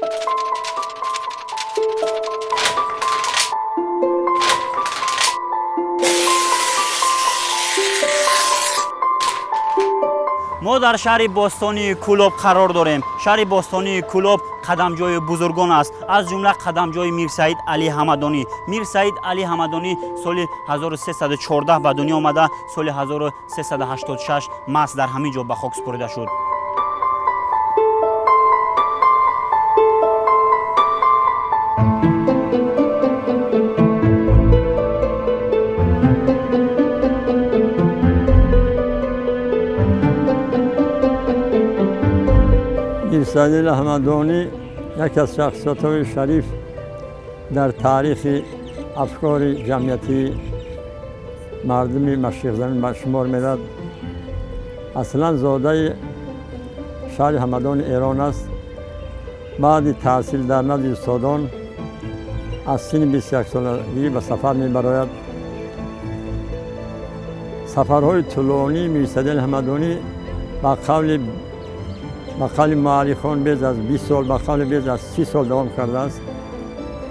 Мо дар шаҳри бостонии Кӯлоб қарор дорем. Шаҳри бостонии Кӯлоб қадамҷои бузургон аст, аз ҷумла қадамҷои Мирсаид Алӣ Ҳамадонӣ. Мирсаид Алӣ Ҳамадонӣ соли 1314 ба дунё омада, соли 1386 маҳз дар ҳамин ҷо ба хок супорида шуд. Мирсаид Ҳамадонӣ яке аз шахсиятҳои шариф дар таърихи афкори ҷамъиятии мардуми машриқзамин ба шумор меравад. Аслан зодаи шаҳри Ҳамадони Эрон аст. Баъди таҳсил дар назди устодон аз синни 21 солагӣ ба сафар мебарояд. Сафарҳои тӯлонии Мирсаид Ҳамадонӣ ба қавли муаррихон беш аз 20 сол, ба қавли беш аз 30 сол давом кардааст.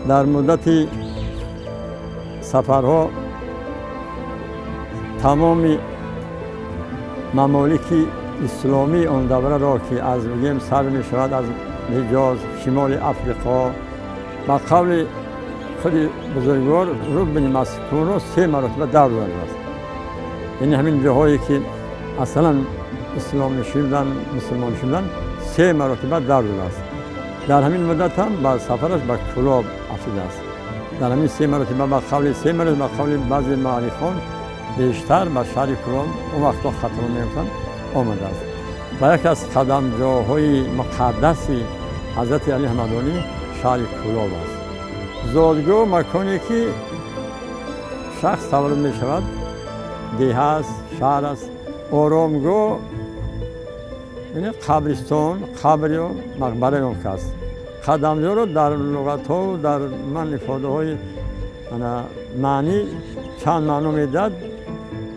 Дар муддати сафарҳо тамоми мамолики исломии он давраро, ки аз бигем сар мешавад аз Ҳиҷоз, шимоли Африқо, ба қавли худи бузургвор рубни маскунро се маротиба давр задааст. Яъне ҳамин ҷоҳое ки аслан исломнишин буданд, мусулмоннишин буданд, се маротиба давр додааст. Дар ҳамин муддат ҳам ба сафараш ба Кӯлоб афтидааст. Дар ҳамин се маротиба, ба қавли се маротиба, ба қавли баъзе муаррихон бештар, ба шаҳри Кӯлоб, он вақтҳо Хатлон мегуфтанд, омадааст. Ба яке аз қадамҷоҳои муқаддаси ҳазрати Али Ҳамадонӣ шаҳри Кӯлоб аст. Зодгоҳ маконе ки шахс таваллуд мешавад, деҳа аст, шаҳр аст. Оромгоҳ яъне қабристон, қабрю мақбараи он кас. Қадамҷоро дар луғатҳо, дар ман ифодаҳои маънӣ чанд маъно медиҳад: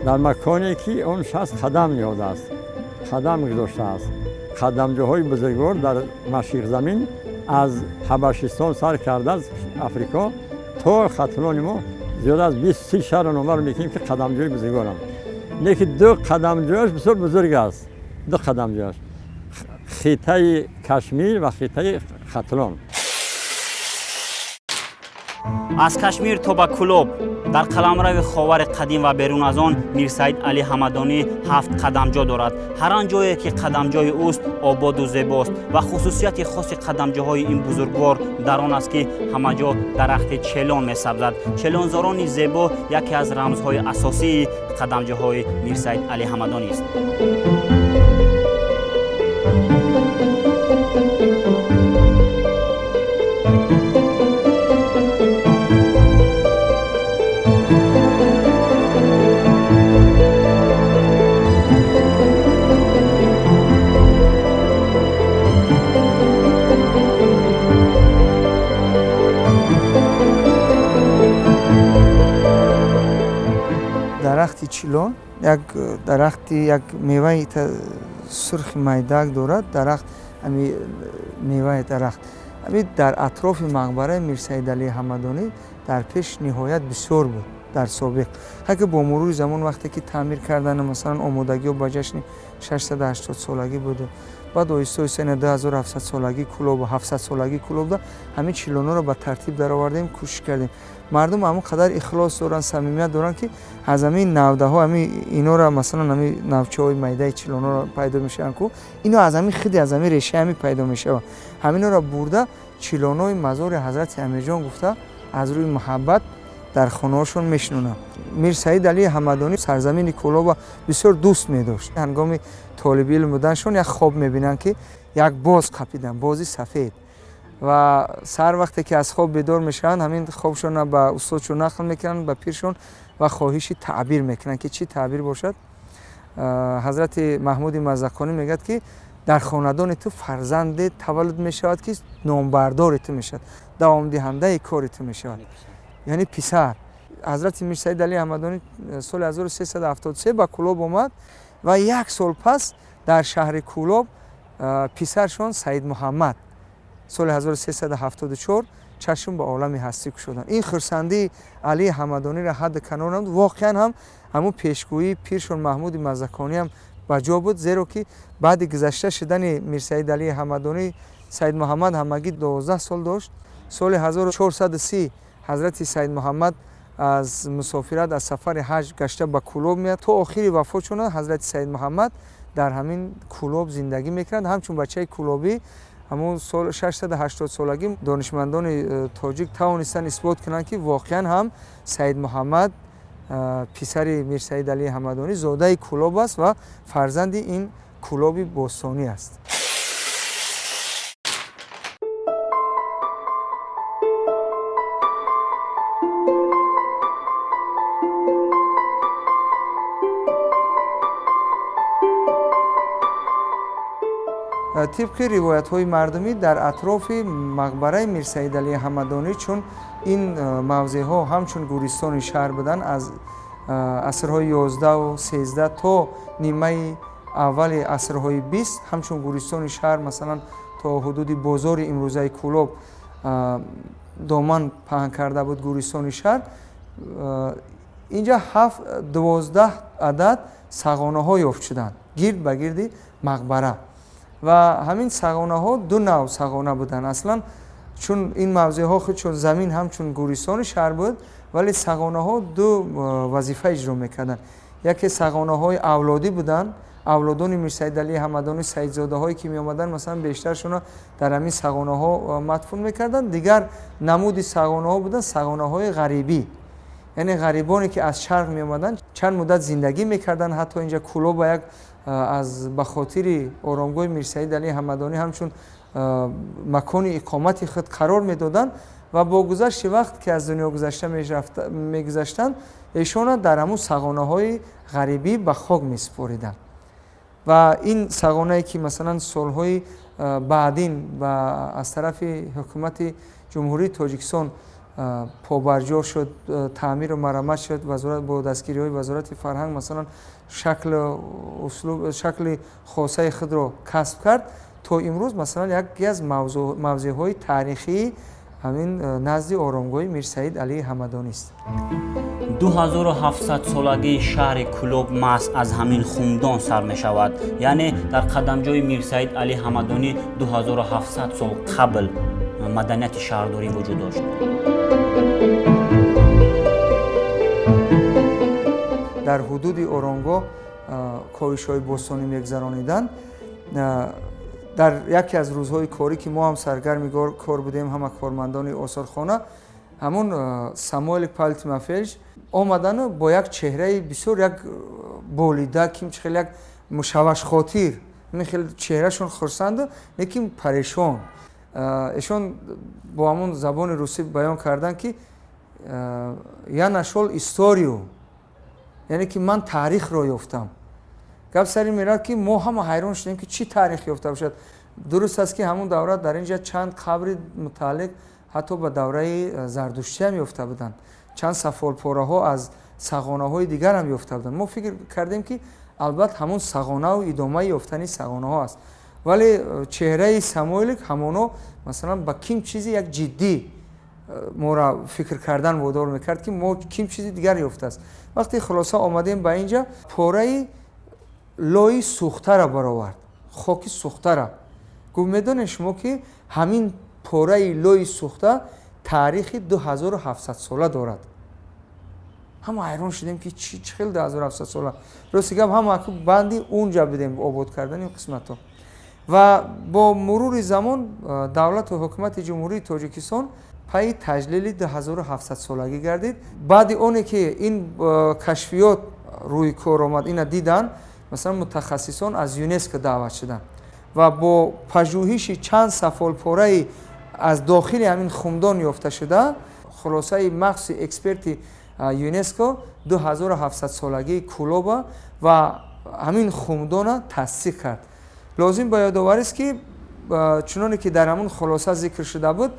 дар маконе ки он шахс қадам ниҳодааст, қадам гузоштааст. Қадамҷоҳои бузургвор дар машриқзамин аз Ҳабашистон сар карда, аз Африко то Хатлони мо зиёда аз 20-30 шаҳрро номбар мекунем, ки қадамҷои бузургворанд. Лекин ду қадамҷояш бисёр бузург аст, ду қадамҷояш: хитаи Кашмир ва хитаи Хатлон. Аз Кашмир то ба Кӯлоб, дар қаламрави Ховари Қадим ва берун аз он Мирсаид Алӣ Ҳамадонӣ ҳафт қадамҷо дорад. Ҳар он ҷое ки қадамҷои ӯст, ободу зебост ва хусусияти хоси қадамҷоҳои ин бузургвор дар он аст, ки ҳамаҷо дарахти челон месабзад. Челонзорони зебо яке аз рамзҳои асосии қадамҷоҳои Мирсаид Алӣ Ҳамадонист. Дарахти чилон як дарахти, як меваи сурхи майдак дорад. Дарахт, ами меваи дарахт ами дар атрофи мақбараи Мирсаидалии Ҳамадонӣ дар пеш ниҳоят бисёр буд дар собиқ. Ҳаки бо мурури замон, вақте ки таъмир кардани, масалан, омодагиҳо ба ҷашни 680 солагӣ буду, баъд оҳиста оҳиста ина 2700 солагии Кӯлобу 700 солагии Кӯлобда ҳамин чилонҳоро ба тартиб даровардем, кӯшиш кардем. Мардум ҳамон қадар ихлос доранд, самимият доранд, ки аз ҳамин навдаҳо ҳами инора, масалан, ҳами навчаҳои майдаи чилонҳоро пайдо мешаванд ку, ино аз ҳамин хиди, аз ҳамин решаи ҳами пайдо мешаванд. Ҳаминҳоро бурда, чилонҳои мазори ҳазрати Амирҷон гуфта, аз рӯи муҳаббат дар хонаҳошон мешинонанд. Мирсаид Алии Ҳамадонӣ сарзамини Кӯлоба бисёр дӯст медошт. Ҳангоми толиби илм буданшон як хоб мебинанд, ки як боз қапидан, бози сафед. Ва сар вақте ки аз хоб бедор мешаванд, ҳамин хобшонро ба устодшон нақл мекунанд, ба пиршон, ва хоҳиши таъбир мекунанд, ки чӣ таъбир бошад. Ҳазрати Маҳмуди Маззақонӣ мегӯяд, ки дар хонадони ту фарзанде таваллуд мешавад, ки номбардори ту мешавад, давомдиҳандаи кори ту мешавад, яъне писар. Ҳазрати Мирсаид Али Ҳамадонӣ соли 1373 ба Кӯлоб омад ва як сол пас дар шаҳри Кӯлоб писаршон Саид Муҳаммад Соли 1374 чашм ба олами ҳастӣ кушоданд. Ин хурсандии Алии Ҳамадониро ҳадду канор набуд. Воқеан ҳам ҳамун пешгӯии пиршон Маҳмуди Маздаконӣ ҳам ба ҷо буд, зеро ки баъди гузашта шудани Мирсаид Алии Ҳамадонӣ Саид Муҳаммад ҳамагӣ 12 сол дошт. Соли 1430 ҳазрати Саид Муҳаммад аз мусофират, аз сафари ҳаҷ гашта ба Кӯлоб меяд. То охири вафотшона ҳазрати Саид Муҳаммад дар ҳамин Кӯлоб зиндагӣ мекунад. Ҳамчун бачаи кӯлобӣ ҳамун сол 680 солагӣ донишмандони тоҷик тавонистанд исбот кунанд, ки воқеан ҳам Саид Муҳаммад писари Мирсаид Алии Ҳамадонӣ зодаи Кӯлоб аст ва фарзанди ин Кӯлоби бостонӣ аст. Тибқи ривоятҳои мардумӣ дар атрофи мақбараи Мирсаид Алии Ҳамадонӣ, чун ин мавзеъҳо ҳамчун гӯристони шаҳр буданд, аз асрҳои 11-13 то нимаи аввали асрҳои 20 ҳамчун гӯристони шаҳр, масалан то ҳудуди бозори имрӯзаи Кӯлоб доман паҳн карда буд гӯристони шаҳр. Инҷа 12 адад сағонаҳо ёфт шуданд гирд ба гирди мақбара ва ҳамин сағонаҳо ду нав сағона буданд. Аслан чун ин мавзеъҳо худшон замин ҳамчун гӯристони шаҳр буд, вале сағонаҳо ду вазифа иҷро мекарданд. Яке сағонаҳои авлодӣ буданд, авлодони Мирсаид Алии Ҳамадонӣ, саидзодаҳое ки меомаданд, масалан бештаршонро дар ҳамин сағонаҳо мадфун мекарданд. Дигар намуди сағонаҳо буданд сағонаҳои ғарибӣ, яъне ғарибоне ки аз шарқ меомаданд, чанд муддат зиндагӣ мекарданд. Ҳатто инҷа Кӯлоб як аз ба хотири оромгоҳи Мирсаид Алии Ҳамадонӣ ҳамчун макони иқомати худ қарор медоданд ва бо гузашти вақт ки аз дунё гузашта мегузаштанд, эшонро дар ҳамун сағонаҳои ғарибӣ ба хок месупориданд. Ва ин сағонае ки масалан солҳои баъдин аз тарафи ҳукумати Ҷумҳурии Тоҷикистон побарҷо шуд, таъмиру мараммат шуд, бо дастгириҳои Вазорати фарҳанг масалан шакли хосаи худро касб кард, то имрӯз масалан яке аз мавзеъҳои таърихии ҳамин назди оромгоҳи Мирсаид Алии Ҳамадонист. 2700 солагии шаҳри Кӯлоб маҳз аз ҳамин хумдон сар мешавад. Яъне дар қадамҷои Мирсаид Алӣ Ҳамадонӣ 2700 сол қабл маданияти шаҳрдорӣ вуҷуд дошт. Дар ҳудуди оромгоҳ ковишҳои бостонӣ мегузарониданд. Дар яке аз рӯзҳои корӣ ки мо ҳам саргарми кор будем, ҳама кормандони осорхона, ҳамун Самуэл Павел Тимофеевич омадану бо як чеҳраи бисёр як болида, ким чи хеле як мушаввашхотир, хеле чеҳрашон хурсанду лекин парешон. Эшон бо ҳамун забони русӣ баён карданд, ки я нашёл историю, яъне ки ман таърихро ёфтам. Гап сари меравад, ки мо ҳама ҳайрон шудем, ки чӣ таърих ёфта бошад. Дуруст аст, ки ҳамун давра дар инҷа чанд қабри мутааллиқ ҳатто ба давраи зардуштиам ёфта буданд, чанд сафолпораҳо аз сағонаҳои дигарам ёфта буданд. Мо фикр кардем, ки албатта ҳамун сағонаву идомаи ёфтани сағонаҳо аст, вале чеҳраи Самойлик ҳамоно масалан ба ким чизи як ҷиддӣ моро фикр кардан водор мекард, ки мо ким чизи дигар ёфтааст. Вақте хулоса омадем ба инҷа, пораи лои сӯхтара баровард, хоки сӯхтара. Гуфт, медонед шумо, ки ҳамин пораи лои сӯхта таърихи 2700 сола дорад. Ҳама ҳайрон шудем, ки чӣ хел 2700 сола. Рости гап, ҳама банди унҷа будем обод кардани қисматҳо. Ва бо мурури замон давлату ҳукумати Ҷумҳурии Тоҷикистон пайи таҷлили 2700 солагӣ гардид. Баъди оне ки ин кашфиёт рӯи кор омад, ина диданд, масалан мутахассисон аз ЮНЕСКО даъват шуданд ва бо пажӯҳиши чанд сафолпораи аз дохили ҳамин хумдон ёфта шуда, хулосаи махсуси эксперти ЮНЕСКО 2700 солагии Кӯлоба ва ҳамин хумдона тасдиқ кард. Лозим ба ёдоварист, ки чуноне ки дар ҳамун хулоса зикр шуда буд,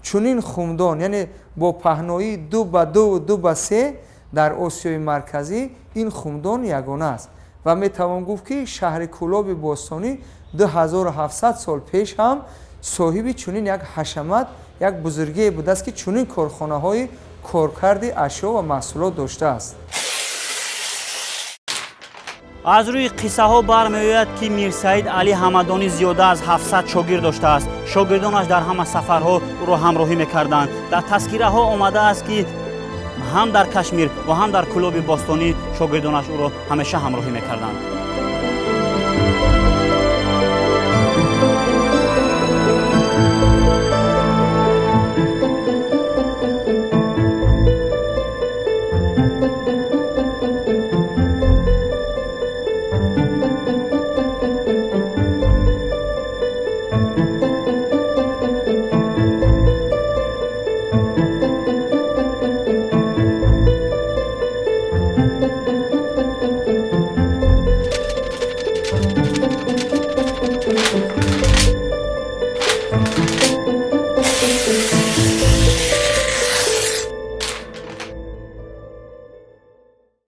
чунин хумдон, яъне бо паҳноии 2 ба 2, 2 ба 3 дар Осиёи Марказӣ ин хумдон ягона аст ва метавон гуфт, ки шаҳри Кӯлоби бостонӣ 2700 сол пеш ҳам Соҳиби чунин як ҳашамат, як бузургие будааст, ки чунин корхонаҳои коркарди ашё ва маҳсулот доштааст. Аз рӯи қиссаҳо бармеояд, ки Мирсаид Алӣ Ҳамадонӣ зиёда аз 700 шогирд доштааст. Шогирдонаш дар ҳама сафарҳо ӯро ҳамроҳӣ мекарданд. Дар тазкираҳо омадааст, ки ҳам дар Кашмир ва ҳам дар Кӯлоби бостонӣ шогирдонаш ӯро ҳамеша ҳамроҳӣ мекарданд.